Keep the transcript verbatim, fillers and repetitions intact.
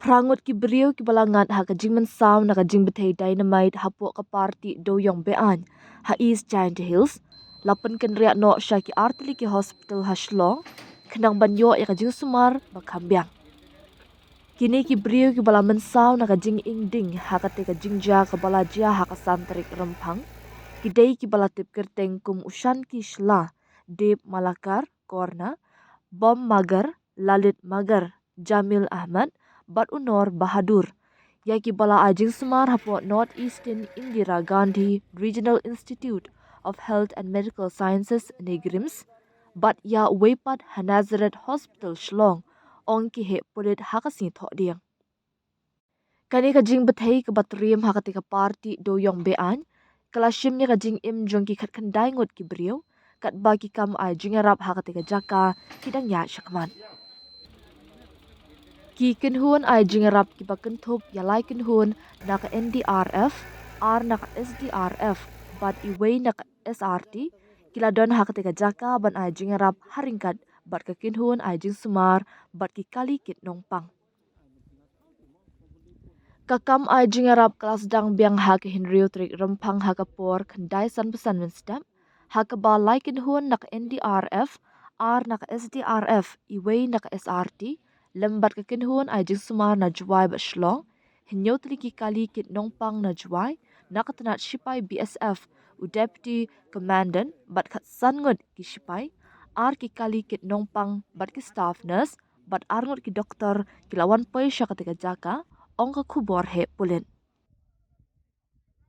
Phra ngut ki briew kiba la ngat ha ka jingmynsaw na ka jingbthei dynamite hapoh ka party Dewiong Beaiñ ha East Jaintia Hills la pynkynriah noh sha ki artylli ki hospital ha Shillong khnang ban ïoh ïa ka jingsumar ba kham biang. Kine ki briew kiba la mynsaw na ka jinging ding ha kata ka jingjia kaba la jia ha ka san tarik Rymphang ki dei kiba la tip kyrteng kum u Shanki Shylla, Deb Malakar Korna, Bom Magar, Lalit Magar, Jamil Ahmad bad u Noor Bahadur, ïa kiba la ai jingsumar hapoh North Eastern Indira Gandhi Regional Institute of Health and Medical Sciences ne RIMS bad ïa uwei pat ha Nazareth Hospital Shillong, ong ki heh pulit ha ka sngi Thohdieng. Kane ka jingbthei kaba triem ha kata ka party Dewiong Beaiñ ka la shim ïa ka jingim jong ki khatkhyndai ngut ki briew, katba ki kam ai jingïarap ha kata ka jaka ki dang ïaid shakhmat. Ki kynhun ai jingïarap kiba kynthup ïa lai kynhun na ka N D R F, ar na ka S D R F bad iwei na ka S R T ki la don ha kata ka jaka ban ai jingïarap ha ryngkat bad ka kynhun ai jingsumar bad ki kali kit nongpang. Ka kam ai jingïarap ka la sdang biang ha ka hynriew tarik Rymphang ha ka por khyndai sanphew san mynstep, ha kaba lai kynhun na ka N D R F, ar na ka S D R F, iwei na ka S R T lem bad ka kynhun ai jingsumar na Jowai bad Shillong, hynñiew tylli ki kali kit nongpang na Jowai na ka tnat shipai B S F, u Deputy Commandant bad khatsan ngut ki shipai, ar ki kali kit nongpang bad ki staff nurse bad ar ngut ki doktor ki la wan poi sha kata ka jaka, ong ka khubor heh pulit.